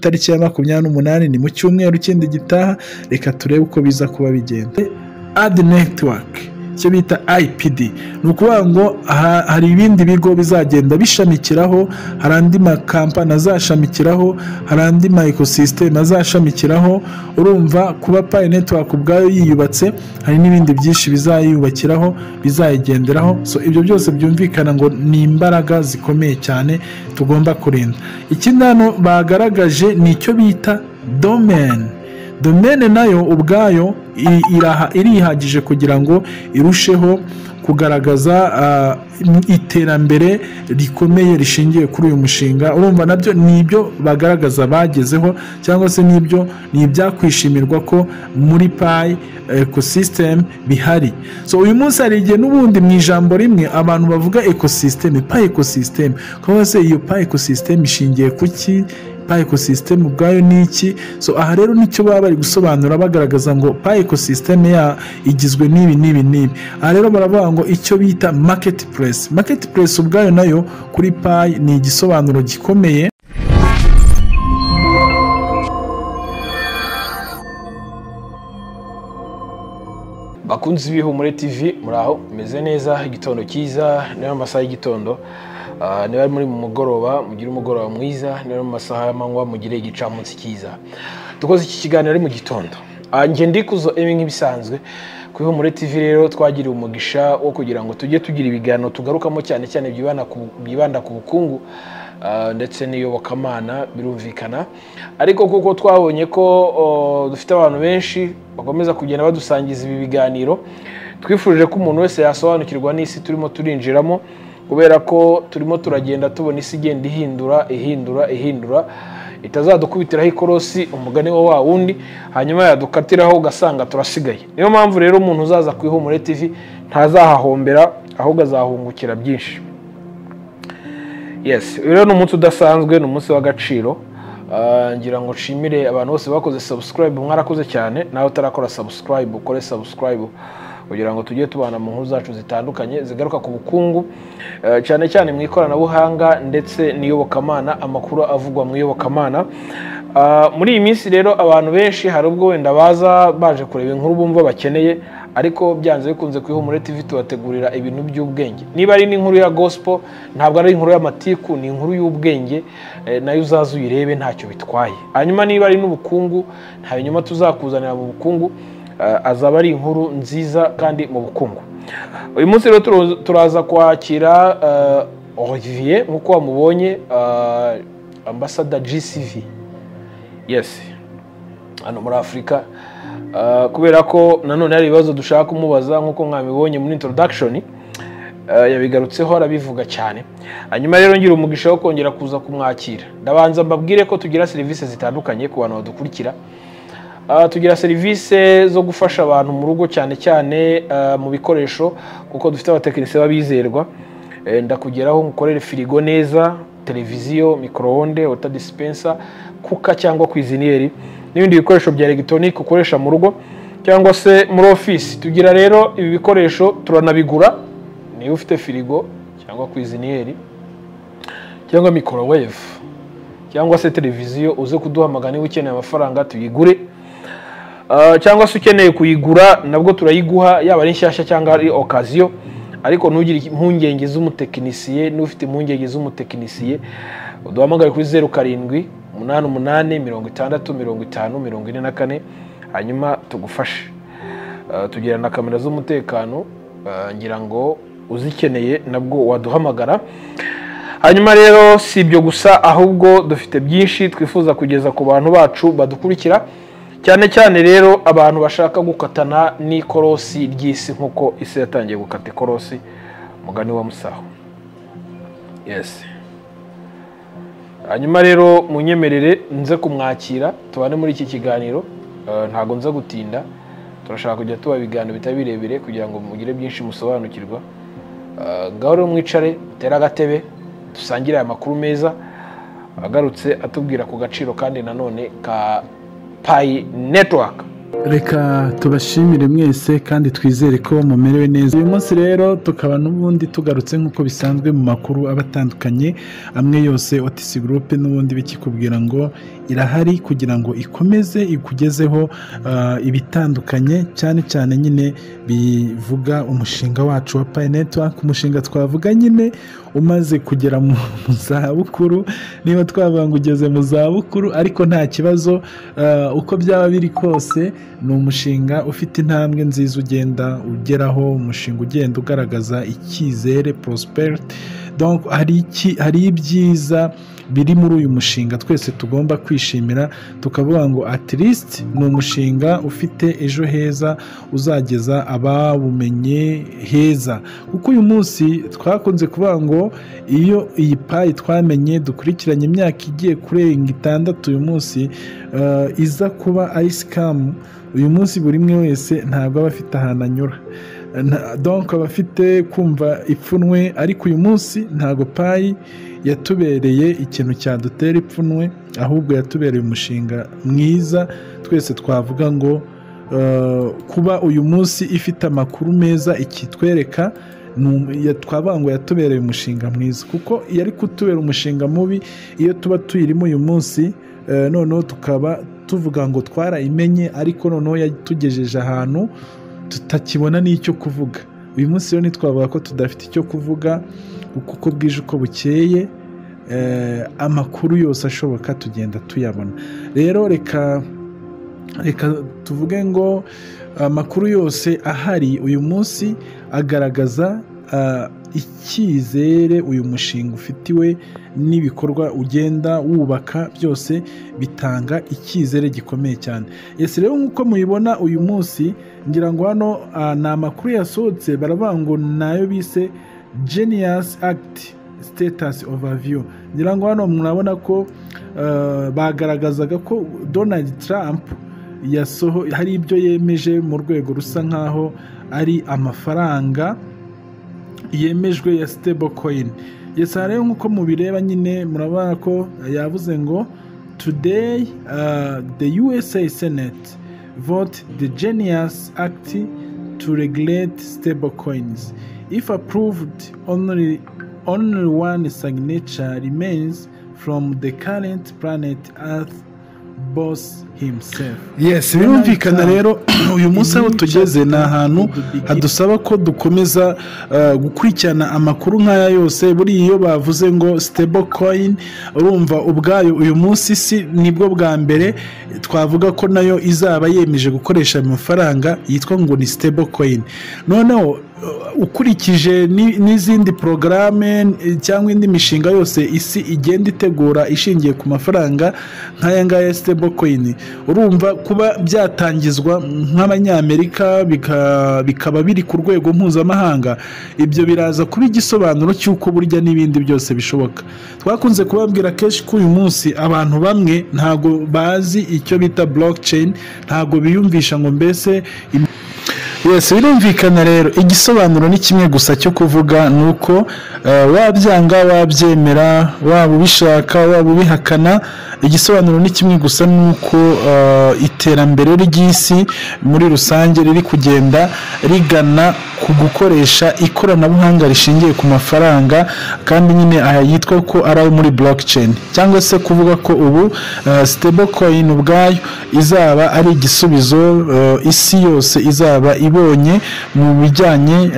Tariki ya 28 ni mu cyumweru kindi gitaha. Reka turebe uko biza kuba bigenda. Ad network, icyo bita IPD, ni ukuvuga ngo hari ibindi bigo bizagenda bishamikiraho, hari andi makampani azashamikiraho, hari andi ma ecosystem azashamikiraho. Urumva kuba Pi Network ubwayo yiyubatse, hari n'ibindi byinshi bizayubakiraho, bizayigenderaho. So ibyo byose byumvikana ngo ni imbaraga zikomeye cyane tugomba kurinda. Ikindi hano bagaragaje ni icyo bita domain. Domain nayo ubwayo irihagije kugira ngo irusheho kugaragaza iterambere rikomeye rishingiye kuri uyu mushinga. Urumva nabyo ni ibyo bagaragaza bagezeho, cyangwa se nibyo ni ibyakwishimirwa ko muri Pi ecosystem bihari. So uyu munsi hari igihe n'ubundi mu ijambo rimwe abantu bavuga ecosystem, Pi ecosystem, kuko se iyo Pi ecosystem ishingiye kuki? Pi ecosystem ubwayo ni iki? So aha rero nicyo baba bari gusobanura, bagaragaza ngo Pi ecosystem ya igizwe n'ibi n'ibi n'ibi. Aha rero baravuga ngo icyo bita marketplace. Marketplace ubwayo nayo kuri Pi ni igisobanuro gikomeye. Bakunzi b'Ihumure TV, muraho meze neza, igitondo cyiza, niba amasaha y'igitondo, niba muri mu mugoroba mugire umugoroba mwiza, niba mu masaha y'amanywa mugire igicamunsi cyiza. Dukoze iki kiganiro ari mu gitondo. Njye ndikuzo emi nk'ibisanzwe ku Ihumure TV. Rero twagiriwe umugisha wo kugira ngo tujye tugira ibiganiro tugarukamo cyane cyane byibanda ku bukungu ndetse n'iyobokamana, birumvikana. Ariko kuko twabonye ko dufite abantu benshi bakomeza kugenda badusangiza ibi biganiro, twifuje ko umuntu wese yasobanukirwa n'isi turimo turinjiramo, kubera ko turimo turagenda tubona isi igenda ihindura ihindura ihindura, itazadukubitiraho ikorosi umugani wa wundi, hanyuma yadukatiraho ugasanga turasigaye. Niyo mpamvu rero umuntu uzaza ku Ihumure TV ntazahahombera, ahubwo azahungukira byinshi. Yes, rero ni umunsi udasanzwe, ni umunsi w'agaciro. Ngira ngo nshimire abantu bose bakoze subscribe, mwarakoze cyane. Nawe utarakora subscribe, ukore subscribe kugira ngo tujye tubana mu nkuru zacu zitandukanye zigaruka ku bukungu, cyane cyane mu ikoranabuhanga ndetse n'iyobokamana, amakuru avugwa mu iyobokamana. Muri iyi minsi rero abantu benshi hari ubwo wenda baza baje kureba inkuru bumva bakeneye, ariko byanze bikunze ku Ihumure TV tubategurira ibintu by'ubwenge. Niba ari n'inkuru ya gospel, ntabwo ari inkuru y'amatiku, ni inkuru y'ubwenge, nayo uzaza uyirebe ntacyo bitwaye. Hanyuma niba ari n'ubukungu, nta binyoma tuzakuzanira mu bukungu, azaba ari inkuru nziza kandi mu bukungu. Uyu munsi rero turaza kwakira Olivier, nk'uko wamubonye, Ambassador GCV. Yes, hano muri Afurika. Kubera ko nanone hari ibibazo dushaka kumubaza, nk'uko mwabibonye muri introduction, yabigarutseho arabivuga cyane. Hanyuma rero ngira umugisha wo kongera kuza kumwakira. Ndabanza mbabwire ko tugira serivisi zitandukanye ku bantu badukurikira. Tugira serivisi zo gufasha abantu mu rugo, cyane cyane mu bikoresho, kuko dufite abatekinisiye babizerwa. Ndakugeraho ngukorere firigo neza, televiziyo, micro-onde, water dispenser, kuka cyangwa cuisiniere, n'ibindi bikoresho bya electronic ukoresha mu rugo cyangwa se muri office. Tugira rero ibi bikoresho turanabigura. Niba ufite firigo cyangwa cuisiniere cyangwa microwave cyangwa se televiziyo, uze kuduhamagara niba ukeneye amafaranga tuyigure, cyangwa se ukeneye kuyigura nabwo turayiguha, yaba ari nshyashya cyangwa ari occasion. Ariko ntugire impungenge z'umutekinisiye. N'ufite impungenge z'umutekinisiye uduhamagare kuri 07 88 60 50 44, hanyuma tugufashe. Tugira na kamera z'umutekano, ngira ngo uzikeneye nabwo waduhamagara. Hanyuma rero si ibyo gusa, ahubwo dufite byinshi twifuza kugeza ku bantu bacu badukurikira, cyane cyane rero abantu bashaka gukatana n'ikorosi ry'isi, nk'uko isi yatangiye gukata ikorosi, mugani wa Musaho. Yes. Hanyuma rero munyemerere nze kumwakira tubane muri iki kiganiro. Ntago nza gutinda, turashaka kujya tuba ibiganiro bitari birebire kugira ngo mugire byinshi musobanukirwa. Ngaho rero mwicare, mutere agatebe, dusangire aya makuru meza agarutse atubwira ku gaciro kandi nanone ka Pi Network. Reka tubashimire mwese kandi twizere ko mumerewe neza. Uyu munsi rero tukaba n'ubundi tugarutse nk'uko bisanzwe mu makuru aba atandukanye amwe yose. OTC Group n'ubundi bikikubwira ngo irahari kugira ngo ikomeze ikugezeho ibitandukanye, cyane cyane nyine bivuga umushinga wacu wa Pi Network, umushinga twavuga nyine umaze kugera mu zabukuru, niba twavuga ngo ugeze mu zabukuru, ariko nta kibazo, uko byaba biri kose ni umushinga ufite intambwe nziza ugenda ugeraho, umushinga ugenda ugaragaza icyizere, prosperity. Donc hari ibyiza biri muri uyu mushinga twese tugomba kwishimira, tukavuga ngo at least ni umushinga ufite ejo heza, uzageza abawumenye heza. Kuko uyu munsi twakunze kuvuga ngo iyo iyi Pi twamenye dukurikiranye imyaka igiye kurenga 6 uyu munsi, iza kuba ari scam, uyu munsi buri umwe wese ntabwo aba afite ahantu anyura, donc aba afite kumva ipfunwe. Ariko uyu munsi ntabwo Pi yatubereye ikintu cyadutera ipfunwe, ahubwo yatubereye umushinga mwiza twese twavuga ngo kuba uyu munsi ifite amakuru meza ikitwereka, twavuga ngo yatubereye umushinga mwiza, kuko yari kutubera umushinga mubi iyo tuba tuyirimo uyu munsi, noneho tukaba tuvuga ngo twarayimenye, ariko noneho yatugejeje ahantu tutakibona n'icyo kuvuga. Uyu munsi rero ntitwavuga ko tudafite icyo kuvuga, kuko uko bwije uko bukeye amakuru yose ashoboka tugenda tuyabona. Rero reka tuvuge ngo amakuru yose ahari uyu munsi agaragaza icyizere uyu mushinga ufitiwe, n'ibikorwa ugenda wubaka byose bitanga icyizere gikomeye cyane. Ese rero nk'uko mubibona uyu munsi, ngira ngo hano ni amakuru yasohotse, baravuga ngo nayo bise Genius Act Status Overview. Ngira ngo hano murabona ko bagaragazaga ko Donald Trump hari ibyo yemeje mu rwego rusa nkaho ari amafaranga yemejwe ya stable coin. Yes, rero nk'uko mubireba nyine murabona ko yavuze ngo today the USA Senate vote the Genius Act to regulate stable coins. If approved, only one signature remains from the current planet Earth boss himself. Yes, birumvikana rero uyu munsi aho tugeze ni ahantu hadusaba ko dukomeza gukurikirana amakuru nk'aya yose. Buriya iyo bavuze ngo stable coin, urumva ubwayo uyu munsi si nibwo bwa mbere twavuga ko nayo izaba yemeje gukoresha amafaranga yitwa ngo ni stable coin. Noneho ukurikije n'izindi porogaramu cyangwa indi mishinga yose isi igenda itegura ishingiye ku mafaranga nk'aya ngaya stable coin, urumva kuba byatangizwa nk'abanyamerika bikaba biri ku rwego mpuzamahanga, ibyo biraza kuba igisobanuro cy'uko burya n'ibindi byose bishoboka. Twakunze kubabwira kenshi ko uyu munsi abantu bamwe ntago bazi icyo bita blockchain, ntago biyumvisha ngo mbese. Yes, birumvikana rero igisobanuro ni kimwe gusa cyo kuvuga, nuko wabyanga wabyemera, waba ubishaka waba ubihakana, igisobanuro ni kimwe gusa, nuko iterambere ry'isi muri rusange riri kugenda rigana ku gukoresha ikoranabuhanga rishingiye ku mafaranga, kandi nyine aya yitwa ko ari ayo muri blockchain, cyangwa se kuvuga ko ubu stable coin ubwayo izaba ari igisubizo isi yose izaba ibonye mu bijyanye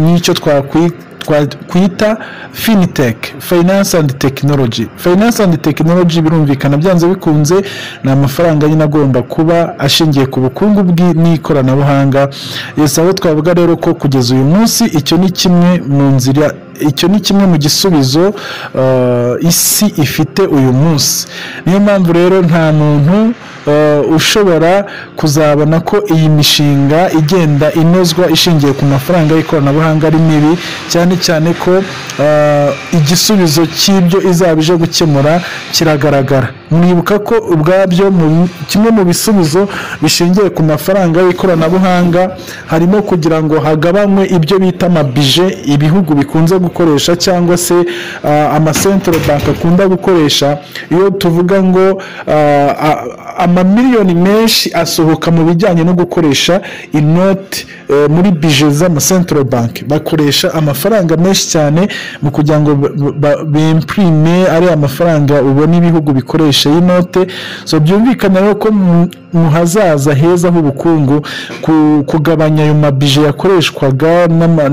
n'icyo twakwita fintech, finance and technology. Finance and technology birumvikana byanze bikunze ni amafaranga nyine agomba kuba ashingiye ku bukungu n'ikoranabuhanga. Yes, aho twavuga rero ko kugeza uyu munsi icyo ni kimwe mu nzira, icyo ni kimwe mu gisubizo isi ifite uyu munsi. Niyo mpamvu rero nta muntu ushobora kuzabona ko iyi mishinga igenda inozwa ishingiye ku mafaranga y'ikoranabuhanga ari mibi, cyane cyane ko igisubizo cy'ibyo izaba ije gukemura kiragaragara. Mwibuka ko ubwabyo kimwe mu bisubizo bishingiye ku mafaranga y'ikoranabuhanga harimo kugira ngo hagabanywe ibyo bita amabije ibihugu bikunze gukoresha, cyangwa se ama central bank akunda gukoresha. Iyo tuvuga ngo Amamiliyoni menshi asohoka mu bijyanye no gukoresha inoti muri budget z'ama central bank. Bakoresha amafaranga menshi cyane mu kugira ngo bimprime ari amafaranga ubona ibihugu bikoresha y'inote. So byumvikana rero ko mu hazaza heza h'ubukungu, kugabanya ayo ma budget yakoreshwaga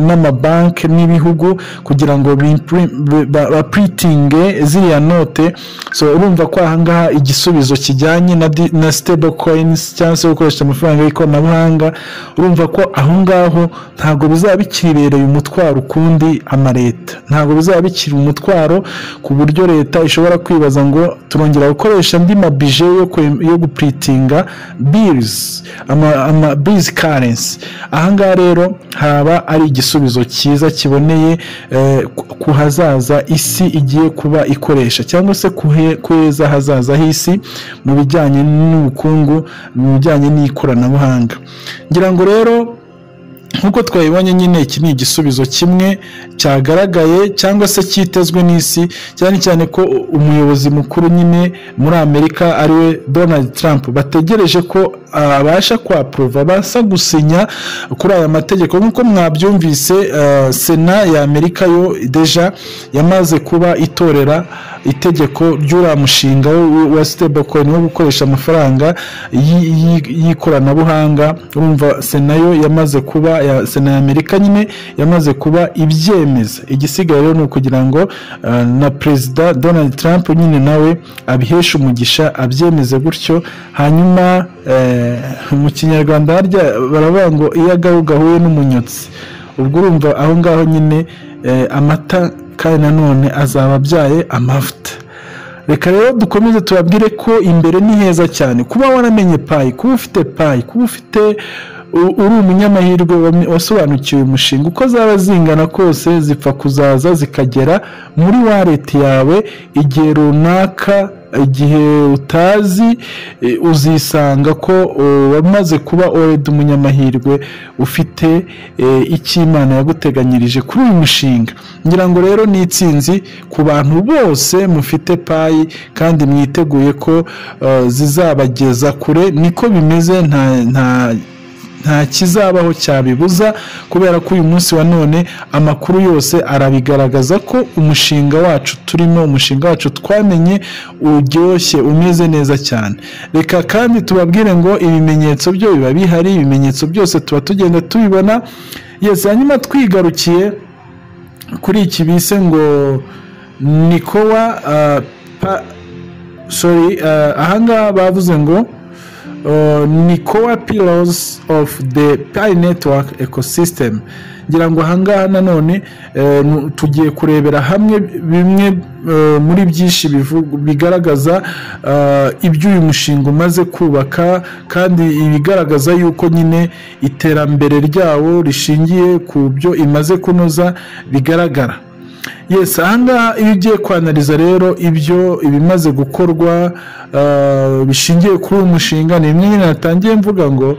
n'amabanki n'ibihugu kugira ngo baprintinge ziriya note. So urumva ko ahangaha igisubizo kijyanye na stable coins cyangwa se gukoresha amafaranga y'ikoranabuhanga, urumva ko aho ngaho ntabwo bizaba bikibereye umutwaro ukundi amaleta, ntabwo bizaba bikiri umutwaro ku buryo leta ishobora kwibaza ngo turongera gukoresha andi ma budget yo guprintinga bills, ama bills currency. Ahangaha rero haba ari igisubizo cyiza kiboneye ku hazaza isi igiye kuba ikoresha, cyangwa se ku heza hazaza h'isi mu bijyanye n'ubukungu, mu bijyanye n'ikoranabuhanga. Ngira ngo rero nk'uko twabibonye nyine, iki ni igisubizo kimwe cyagaragaye cyangwa se cyitezwe n'isi, cyane cyane ko umuyobozi mukuru nyine muri Amerika ariwe Donald Trump bategereje ko abasha kwapprova, abasha gusinya kuri aya mategeko. Nk'uko mwabyumvise, Sena ya Amerika yo déjà yamaze kuba itorera itegeko ry'uriya mushinga wa stablecoin, wo gukoresha amafaranga y'ikoranabuhanga. Urumva Sena yo yamaze kuba, Sena ya Amerika nyine yamaze kuba ibyemeza. Igisigaye rero ni ukugira ngo na Perezida Donald Trump nyine nawe abiheshe umugisha, abyemeze gutyo. Hanyuma mu Kinyarwanda harya baravuga ngo iyo agahu gahuye n'umunyotsi, ubwo urumva aho ngaho nyine amata kandi nanone azaba abyaye amavuta. Reka rero dukomeze tubabwire ko imbere ni heza cyane. Kuba waramenye Pi, kuba ufite Pi, kuba ufite uri umunyamahirwe wasobanukiwe uyu mushinga, uko zaba zingana kose zipfa kuzaza zikagera muri wallet yawe igihe runaka, igihe utazi, uzisanga ko wamaze kuba already umunyamahirwe ufite icyo Imana yaguteganyirije kuri uyu mushinga. Ngira ngo rero ni itsinzi ku bantu bose mufite Pi kandi mwiteguye ko zizabageza kure. Niko bimeze, nta kizabaho cyabibuza, kubera ko uyu munsi wa none amakuru yose arabigaragaza ko umushinga wacu turimo, umushinga wacu twamenye, uryoshye, umeze neza cyane. Reka kandi tubabwire ngo ibimenyetso byo biba bihari, ibimenyetso byose tuba tugenda tubibona. Yes, hanyuma twigarukiye kuri iki bise ngo ni core sorry, ahangaha bavuze ngo ni core pillars of the Pi Network ecosystem. Ngira ngo ahangaha nanone tugiye kurebera hamwe bimwe muri byinshi bigaragaza ibyo uyu mushinga umaze kubaka, kandi ibigaragaza yuko nyine iterambere ryawo rishingiye ku byo imaze kunoza bigaragara. Yes, ahangaha iyo ugiye kwanalyza rero ibyo ibimaze gukorwa bishingiye kuri uyu mushinga, ni bimwe nyine natangiye mvuga ngo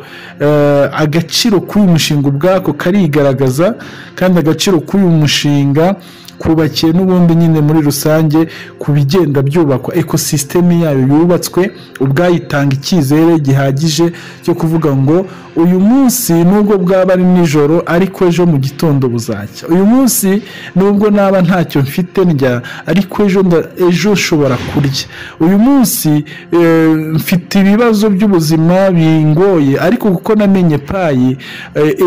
agaciro k'uyu mushinga ubwako karigaragaza, kandi agaciro k'uyu mushinga kubakiye n'ubundi nyine muri rusange ku bigenda byubakwa. Ecosystem yayo yubatswe ubwayo itanga icyizere gihagije cyo kuvuga ngo uyu munsi nubwo bwaba ari nijoro, ariko ejo mu gitondo buzacya. Uyu munsi nubwo naba ntacyo mfite ndya, ariko ejo nshobora kurya. Uyu munsi mfite ibibazo by'ubuzima bingoye, ariko kuko namenye Pi,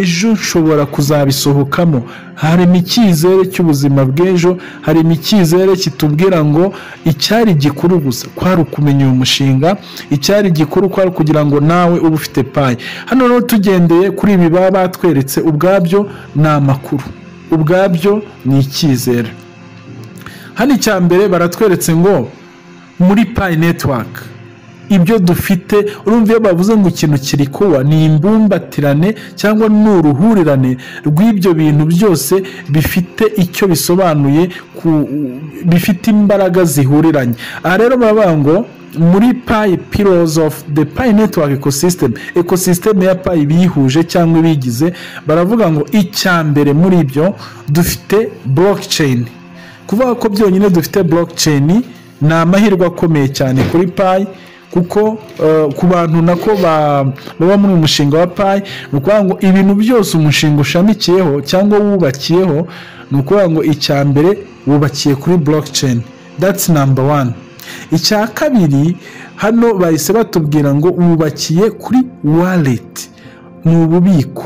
ejo nshobora kuzabisohokamo. Harimo icyizere cy'ubuzima bw'ejo, harimo icyizere kitubwira ngo icyari gikuru gusa kwari ukumenya uyu mushinga, icyari gikuru kwari kugira ngo nawe ube ufite Pi. Hano rero tugendeye kuri ibi baba batweretse, ubwabyo ni amakuru, ubwabyo ni icyizere. Hano icya mbere baratweretse ngo muri Pi Network ibyo dufite, urumva iyo bavuze ngo ikintu kiri kuba ni imbumbatirane cyangwa ni uruhurirane rw'ibyo bintu byose bifite icyo bisobanuye, bifite imbaraga zihuriranye. Aha rero baba ngo muri Pi pillars of the Pi Network ecosystem, ecosystem ya Pi bihuje cyangwa ibigize, baravuga ngo icya mbere muri ibyo dufite blockchain. Kuvuga ko byonyine dufite blockchain ni amahirwe akomeye cyane kuri Pi. Kuko ku bantu nako baba muri uyu mushinga wa Pi, ni ukuvuga ngo ibintu byose umushinga ushamikiyeho cyangwa wubakiyeho, ni ukuvuga ngo icya mbere wubakiye kuri blockchain, that's number one. Icya kabiri, hano bahise batubwira ngo wubakiye kuri wallet, ni ububiko,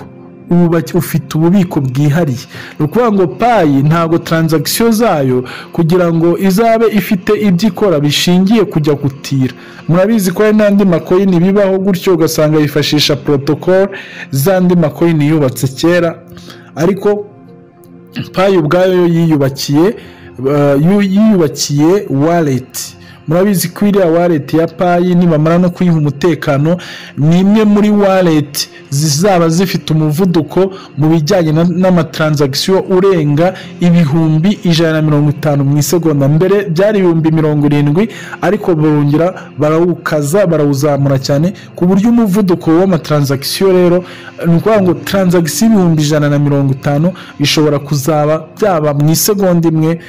ufite ububiko bwihariye. Ni ukuvuga ngo Pi ntabwo transaction zayo kugira ngo izabe ifite ibyo ikora bishingiye kujya gutira. Murabizi ko hari n'andi ma coin bibaho gutyo, ugasanga yifashisha protocol z'andi ma coin yubatse kera, ariko Pi ubwayo yo yiyubakiye wallet. Murabizi ko iriya wallet ya Pi, nibamara no kuyiha umutekano, ni imwe muri wallet zizaba zifite umuvuduko mu bijyanye n'ama transaction urenga 150,000 mu isegonda. Mbere byari 70,000, ariko barongera barawukaza, barawuzamura cyane, ku buryo umuvuduko w'ama transaction rero, ni ukuvuga ngo transaction 150,000 bishobora kuzaba byaba mu isegonda imwe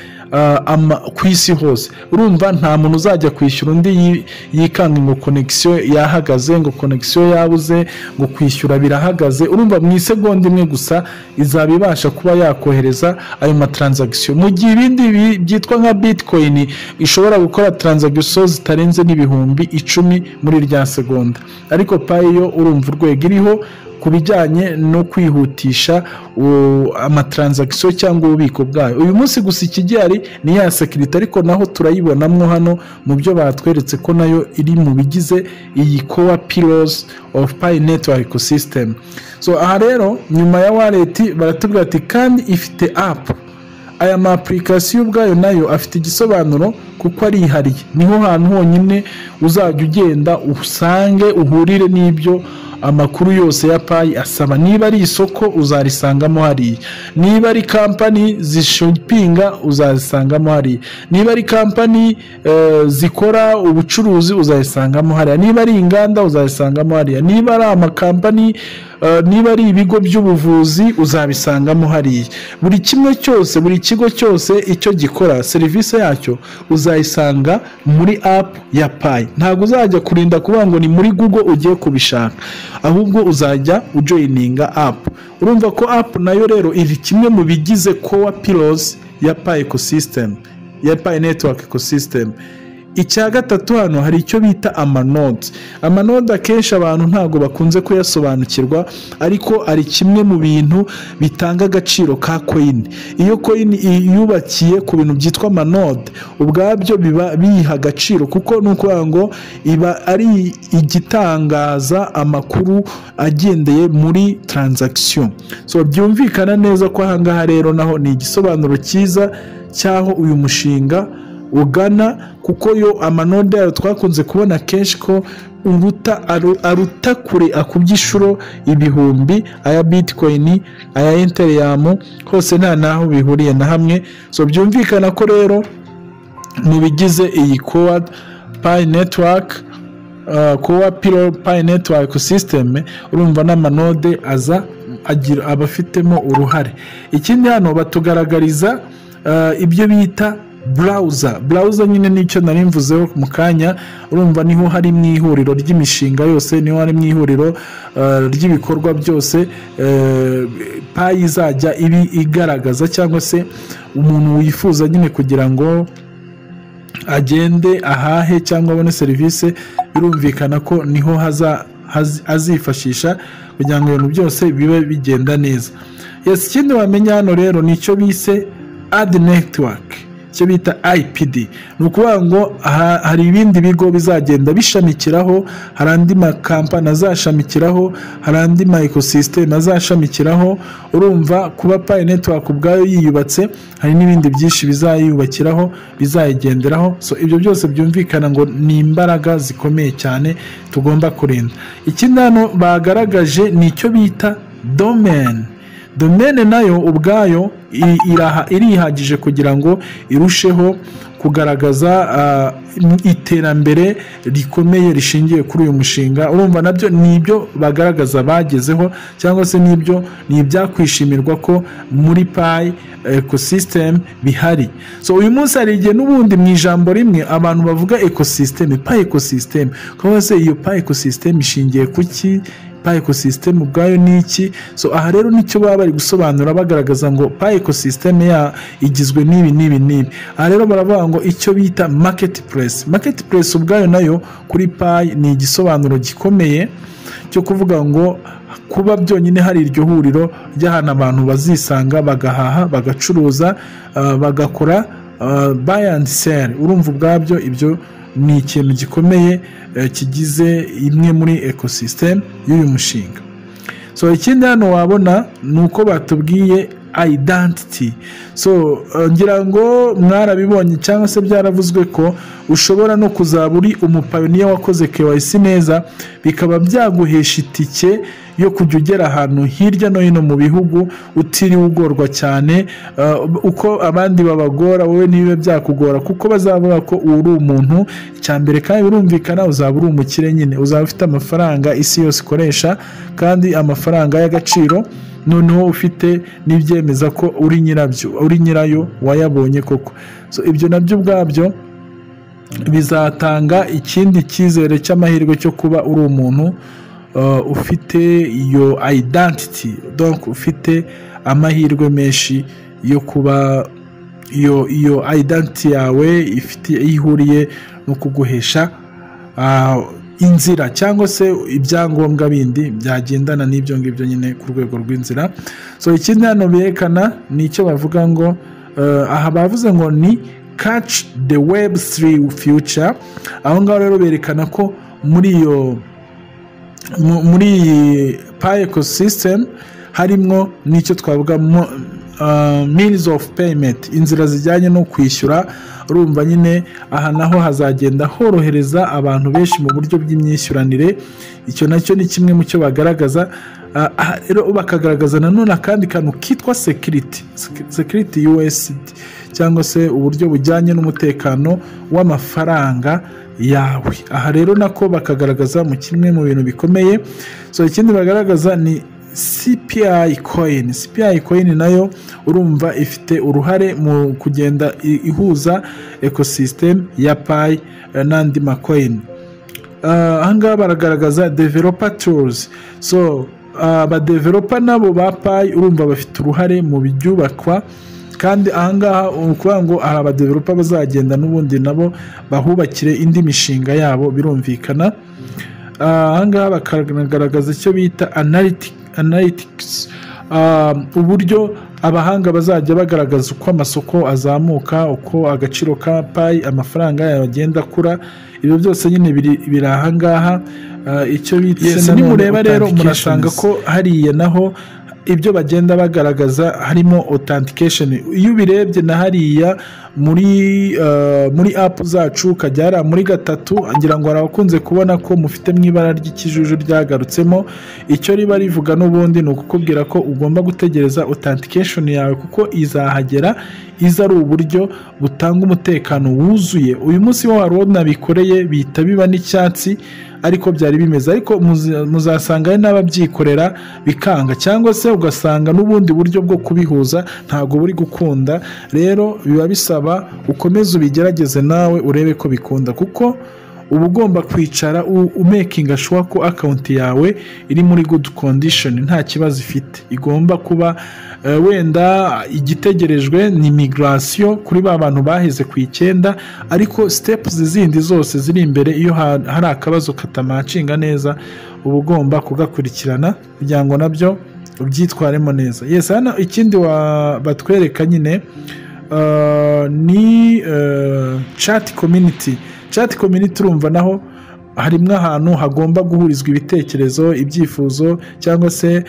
ku isi hose. Urumva nta muntu uzajya kwishyura undi yikanga ngo connection yahagaze, ngo connection yabuze, ngo kwishyura birahagaze. Urumva mu isegonda imwe gusa izaba ibasha kuba yakohereza ayo ma transaction, mu gihe ibindi byitwa nka Bitcoin ishobora gukora transaction zitarenze n'10,000 muri rya segonda. Ariko Pi yo, urumva urwego iriho ku bijyanye no kwihutisha ama transaction cyangwa ububiko bwayo. Uyu munsi gusa ikigihari ni ya sécurité, ariko naho turayibonamo hano mu byo batweretse ko nayo iri mu bigize iyi core pillars of Pi Network ecosystem. So aha rero, nyuma ya wallet, baratubwira ati kandi ifite app. Aya ma application ubwayo nayo afite igisobanuro kuko arihariye, niho hantu honyine uzajya ugenda usange uhurire n'ibyo amakuru yose ya Pi asaba. Niba ari isoko, uzarisangamo hariya. Niba ari company zishopinga, uzazisangamo hariya. Niba ari company zikora ubucuruzi, uzazisangamo hariya. Niba ari inganda, uzazisangamo hariya. Niba ari ama company, niba ari ibigo by'ubuvuzi, uzabisangamo hariya. Buri kimwe cyose, buri kigo cyose, icyo gikora, serivisi yacyo uzayisanga muri app ya Pi. Ntabwo uzajya kurinda kuvuga ngo ni muri Google ugiye kubishaka, ahubwo uzajya ujoininga app. Urumva ko app nayo rero iri kimwe mu bigize core pillars ya Pi ecosystem, ya Pi Network ecosystem. Icya gatatu, hano hari icyo bita ama node. Ama node akenshi abantu ntabwo bakunze kuyasobanukirwa, ariko ari kimwe mu bintu bitanga agaciro ka coin. Iyo coin yubakiye ku bintu byitwa ama node, ubwabyo biba biyiha agaciro, kuko ni ukuvuga ngo iba ari igitangaza amakuru agendeye muri transaction. So byumvikana neza ko ahangaha rero naho ni igisobanuro cyiza cy'aho uyu mushinga ugana, kuko yo ama node yayo twakunze kubona kenshi ko uruta aruta kure, akubye inshuro ibihumbi aya Bitcoin, aya Ethereum, hose nta naho bihuriye na hamwe. So byumvikana ko rero mu bigize iyi core Pi Network, core pillar Pi Network system, urumva n'ama node aza agira abafitemo uruhare. Ikindi, hano batugaragariza ibyo bita browser. Browser nyine nicyo nari mvuzeho mu kanya. Urumva niho hari mu ihuriro ry'imishinga yose, niho hari mu ihuriro ry'ibikorwa byose Pi izajya ibi igaragaza, cyangwa se umuntu wifuza nyine kugira ngo agende ahahe cyangwa abone serivisi, birumvikana ko niho azifashisha kugira ngo ibintu byose bibe bigenda neza. Yes, ikindi wamenya hano rero ni icyo bise ad network, icyo bita IPD. Ni ukuvuga ngo hari ibindi bigo bizagenda bishamikiraho, hari andi makampani azashamikiraho, hari andi ma ecosystem azashamikiraho. Urumva kuba Pi Network ubwayo yiyubatse, hari n'ibindi byinshi bizayiyubakiraho, bizayigenderaho. So ibyo byose byumvikana ngo ni imbaraga zikomeye cyane tugomba kurinda. Ikindi hano bagaragaje ni icyo bita domain. Domain nayo ubwayo irihagije kugira ngo irusheho kugaragaza iterambere rikomeye rishingiye kuri uyu mushinga. Urumva nabyo ni ibyo bagaragaza bagezeho, cyangwa se n'ibyo ni ibyakwishimirwa ko muri Pi ecosystem bihari. So uyu munsi hari igihe n'ubundi mu ijambo rimwe abantu bavuga ecosystem, Pi ecosystem, kuko se iyo Pi ecosystem ishingiye ku ki? Pi ecosystem ubwayo ni iki? So aha rero nicyo baba bari gusobanura, bagaragaza ngo Pi ecosystem ya igizwe n'ibi n'ibi n'ibi. Aha rero baravuga ngo icyo bita marketplace. Marketplace ubwayo nayo kuri Pi ni igisobanuro gikomeye cyo kuvuga ngo kuba byonyine hari iryo huriro ry'ahantu abantu bazisanga, bagahaha, bagacuruza, bagakora buy and sell. Urumva ubwabyo ibyo ni ikintu gikomeye kigize imwe muri ecosystem y'uyu mushinga. So ikindi hano wabona ni uko batubwiye identity. So ngira ngo mwarabibonye cyangwa se byaravuzwe ko ushobora no kuzaba uri umupioneer wakoze KYC neza, bikaba byaguhesha itike yo kujya ugera ahantu hirya no hino mu bihugu utiriwe ugorwa cyane. Uko abandi babagora, wowe ntibibe byakugora, kuko bazavuga ko uri umuntu icya mbere. Kandi birumvikana, uzaba uri umukire nyine, uzaba ufite amafaranga isi yose ikoresha, kandi amafaranga y'agaciro, noneho ufite n'ibyemeza ko uri nyirabyo, uri nyirayo, wayabonye koko. So ibyo nabyo ubwabyo bizatanga ikindi cyizere cy'amahirwe cyo kuba uri umuntu ufite iyo identity, donc ufite amahirwe menshi yo kuba iyo identity yawe ifite iyo ihuriye no kuguhesha inzira cyangwa se ibyangombwa bindi byagendana n'ibyo ngibyo nyine ku rwego rw'inzira. So ikindi hano berekana ni icyo bavuga ngo aha bavuze ngo ni "Catch the Web3 future". Aho ngaho rero berekana ko muri iyi Pi ecosystem harimo n'icyo twavuga means of payment, inzira zijyanye no kwishyura. Urumva nyine aha naho hazagenda horohereza abantu benshi mu buryo bw'imyishyuranire. Icyo nacyo ni kimwe mu cyo bagaragaza. Aha rero bakagaragaza nanone akandi kantu kitwa security USD, cyangwa se uburyo bujyanye n'umutekano w'amafaranga yawe. Aha rero nako bakagaragaza mu kimwe mu bintu bikomeye. So ikindi bagaragaza ni CPI coin. CPI coin nayo urumva ifite uruhare mu kugenda ihuza ecosystem ya Pi n'andi macoin. Ahangaha baragaragaza developer tools. So abadeveloper nabo ba Pi urumva bafite uruhare mu byubakwa, kandi ahangaha ni ukuvuga ngo hari abadeveloper bazagenda n'ubundi nabo bahubakire indi mishinga yabo, birumvikana. Ahangaha bakagaragaza icyo bita analytics, uburyo abahanga bazajya bagaragaza uko amasoko azamuka, uko agaciro ka Pi, amafaranga yayo agenda akura. Ibyo byose nyine biri ahangaha. Icyo bita nimureba rero murasanga ko hariya naho ibyo bagenda bagaragaza harimo authentication. Iyo ubirebye na hariya muri app zacu, ukajya hariya muri gatatu, ngira ngo hari abakunze kubona ko mufite mu ibara ry'ikijuju ryagarutsemo. Icyo riba rivuga n'ubundi ni ukukubwira ko ugomba gutegereza authentication yawe, kuko izahagera iza ari uburyo butanga umutekano wuzuye. Uyu munsi wo hari uwo nabikoreye bihita biba n'icyatsi, ariko byari bimeze, ariko muzasanga hari n'ababyikorera bikanga, cyangwa se ugasanga n'ubundi buryo bwo kubihuza ntabwo buri gukunda. Rero biba bisaba ukomeze ubigerageze nawe urebe ko bikunda, kuko uba ugomba kwicara umakinga sure ko account yawe iri muri good condition, nta kibazo ifite. Igomba kuba wenda igitegerejwe ni migration kuri ba bantu baheze ku 9, ariko steps zindi zose ziri imbere, iyo hari akabazo katamatchinga neza, uba ugomba kugakurikirana kugira ngo nabyo ubyitwaremo neza. Yes, hano ikindi batwereka nyine ni chat community. Chat community urumva naho harimo ahantu hagomba guhurizwa ibitekerezo, ibyifuzo, cyangwa se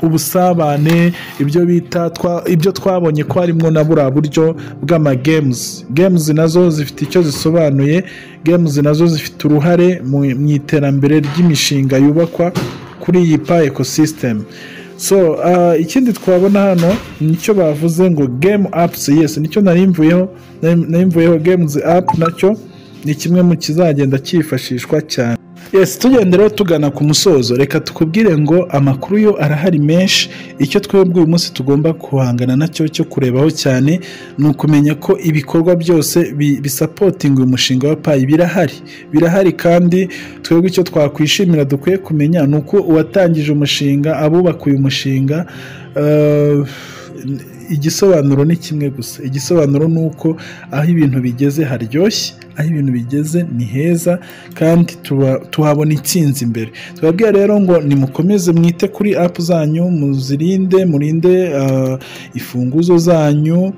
ubusabane, ibyo bita ibyo twabonye ko harimo na buriya buryo bw'amagames. Games nazo zifite icyo zisobanuye, games nazo zifite uruhare mu iterambere ry'imishinga yubakwa kuri iyi Pi ecosystem. So aha rero bakagaragaza icyo bita So ikindi twabona hano nicyo bavuze ngo game apps. Yes, nicyo narimvuyeho games app, nacyo ni kimwe mu kizagenda cyifashishwa cyane. Yes, tugenda rero tugana ku musozo, reka tukubwire ngo amakuru yo arahari menshi. Icyo twebwe uyu munsi tugomba guhangana nacyo cyo kurebaho cyane ni ukumenya ko ibikorwa byose bisapotinga uyu mushinga wa Pi birahari, kandi twebwe icyo twakwishimira dukwiye kumenya ni uko uwatangije umushinga, abubaka uyu mushinga, igisobanuro ni kimwe gusa. Igisobanuro ni uko aho ibintu bigeze haryoshye, aho ibintu bigeze ni heza, kandi tuhabona intsinzi imbere. Tubabwira rero ngo nimukomeze mwite kuri app zanyu, muzirinde, murinde ifunguzo zanyu.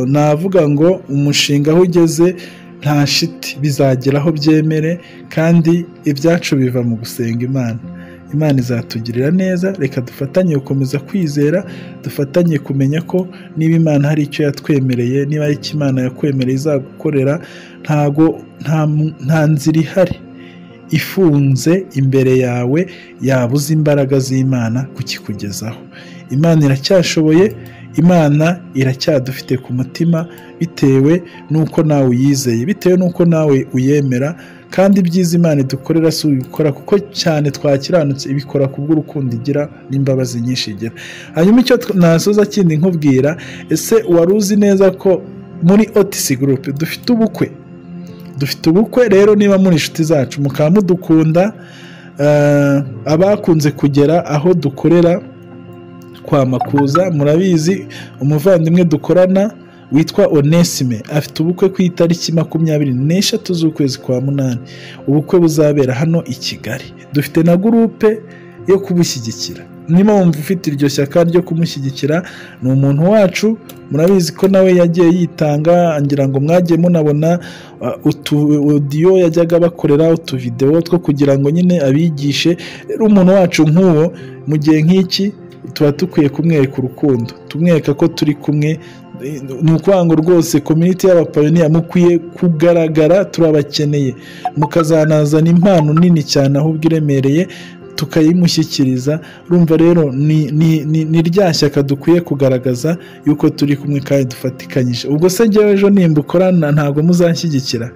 Navuga ngo umushinga aho ugeze nta shiti, bizageraho byemere, kandi ibyacu biva mu gusenga Imana. Imana izatugirira neza. Reka dufatanye gukomeza kwizera, dufatanye kumenya ko niba Imana hari icyo yatwemereye, niba ari icyo Imana yakwemereye izagukorera, ntago nta nzira ihari ifunze imbere yawe yabuze imbaraga z'Imana kukikugezaho. Imana iracyashoboye, Imana iracyadufite ku mutima, bitewe n'uko nawe uyizeye, bitewe n'uko nawe uyemera. Kandi ibyiza Imana idukorera si ubikora kuko cyane twakiranutse, ibikora kubw'urukundo igira n'imbabazi nyinshi igira. Hanyuma icyo nasoza kindi nkubwira, ese wari uzi neza ko muri OTC Group dufite ubukwe? Dufite ubukwe rero, niba muri inshuti zacu mukaba mudukunda, abakunze kugera aho dukorera kwa Makuza murabizi, umuvandimwe dukorana witwa Onesime afite ubukwe ku itariki 23 z'ukwezi kwa 8. Ubukwe buzabera hano i Kigali. Dufite na groupe yo kubushyigikira. Niba wumva ufite iryo shyaka ryo kumushyigikira, ni umuntu wacu, murabizi ko nawe yagiye yitanga, ngira ngo mwagiye munabona utu audio yajyaga bakorera, utuvideo two kugira ngo nyine abigishe. Rero umuntu wacu nk'uwo mu gihe nk'iki tuba dukwiye kumwereka urukundo, tumwereka ko turi kumwe. Ni ukuvuga ngo rwose community y'abapioneer mukwiye kugaragara, turabakeneye, mukazanazana impano nini cyane ahubwo iremereye tukayimushyikiriza. Urumva rero ni rya shyaka dukwiye kugaragaza yuko turi kumwe kandi dufatikanyije. Ubwo se njyewe ejo nimba ukorana ntabwo muzanshyigikira?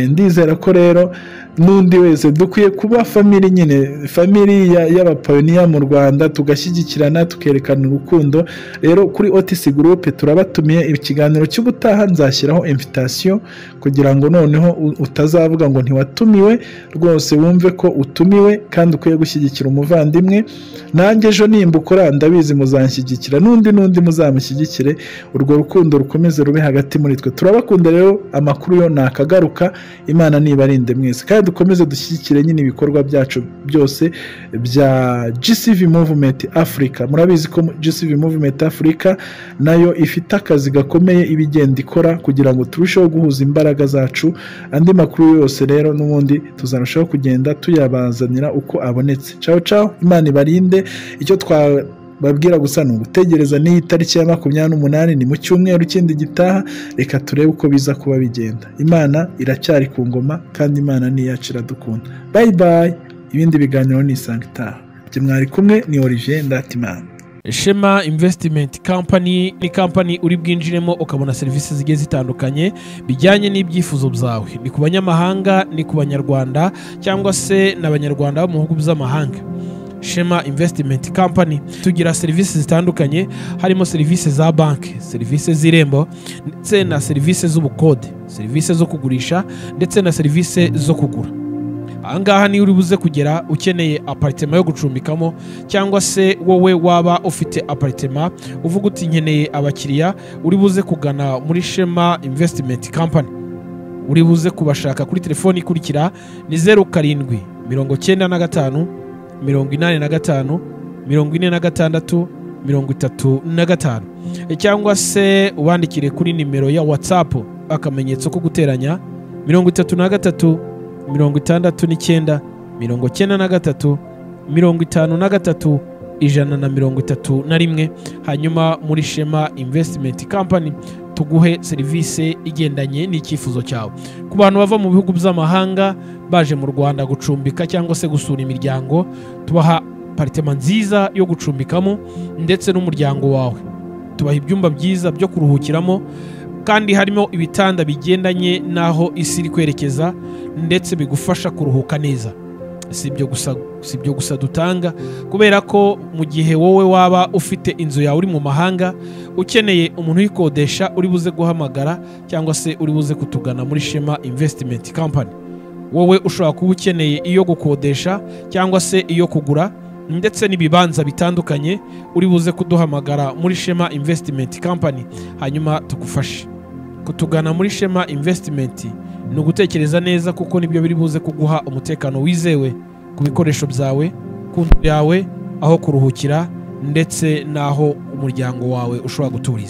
Ndizera ko rero n'undi wese dukwiye kuba family nyine, family y'abapioneer mu Rwanda, tugashyigikirana, tukerekana urukundo. Rero kuri OTC Group turabatumiye. Ikiganiro cy'ubutaha nzashyiraho invitation kugira ngo noneho utazavuga ngo ntiwatumiwe, rwose wumve ko utumiwe kandi ukwiye gushyigikira umuvandimwe. Nanjye ejo nimba ukora ndabizi muzanshyigikira, n'undi muzamushyigikire, urwo rukundo rukomeze rube hagati muri twe. Turabakunda rero, amakuru yo nakagaruka. Imana nibarinde mwese, kandi dukomeze dushyigikire nyine ibikorwa byacu byose bya GCV Movement Africa. Murabizi ko GCV Movement Africa nayo ifite akazi gakomeye ibigenda ikora kugira ngo turusheho guhuza imbaraga zacu. Andi makuru yose rero n'ubundi tuzarushaho kugenda tuyabazanira uko abonetse. Ciao ciao, Imana ibarinde. Icyo twababwira gusa ni ugutegereza n'iyi tariki ya 28, ni mu cyumweru kindi gitaha. Reka turebe uko biza kuba bigenda. Imana iracyari ku ngoma, kandi Imana ni iyacu, iradukunda. Bye bye, ibindi biganiro ni Isanga itaha. Mwari kumwe ni Olivier Ndatimana. Shema Investment Company ni company uri bwinjiremo ukabona serivisi zigiye zitandukanye bijyanye n'ibyifuzo byawe. Ni ku banyamahanga, ni ku banyarwanda, cyangwa se n'abanyarwanda bo mu bihugu by'amahanga. Shema Investment Company tugira serivisi zitandukanye, harimo serivisi za banki, serivisi z'irembo, ndetse na serivisi z'ubukode, serivisi zo kugurisha, ndetse na serivisi zo kugura. Ahangaha niyo uri buze kugera ukeneye apartment yo gucumbikamo, cyangwa se wowe waba ufite apartment uvuga uti nkeneye abakiriya, uri buze kugana muri Shema Investment Company. Uri buze kubashaka kuri telefoni ikurikira, ni 07 95 85 46 35, cyangwa se ubandikire kuri nimero ya WhatsApp, akamenyetso ko guteranya 33 69 93 53 131. Hanyuma muri Shema Investment Company tuguhe serivisi igendanye n'icyifuzo cyawe. Ku bantu bava mu bihugu by'amahanga baje mu Rwanda gucumbika cyangwa se gusura imiryango, tubaha Apartment nziza yo gucumbikamo ndetse n'umuryango wawe. Tubaha ibyumba byiza byo kuruhukiramo kandi harimo ibitanda bigendanye n'aho isi iri kwerekeza ndetse bigufasha kuruhuka neza. Si ibyo gusa dutanga, kubera ko mu gihe wowe waba ufite inzu yawe uri mu mahanga ukeneye umuntu uyikodesha, uri buze guhamagara cyangwa se uri buze kutugana muri Shema Investment Company. Wowe ushobora kuba ukeneye iyo gukodesha cyangwa se iyo kugura ndetse n'ibibanza bitandukanye, uri buze kuduhamagara muri Shema Investment Company hanyuma tugufashe. Kutugana muri Shema Investment ni ugutekereza neza, kuko nibyo biri buze kuguha umutekano wizewe ku bikoresho byawe, ku nzu yawe, aho kuruhukira ndetse n'aho umuryango wawe ushobora guturiza.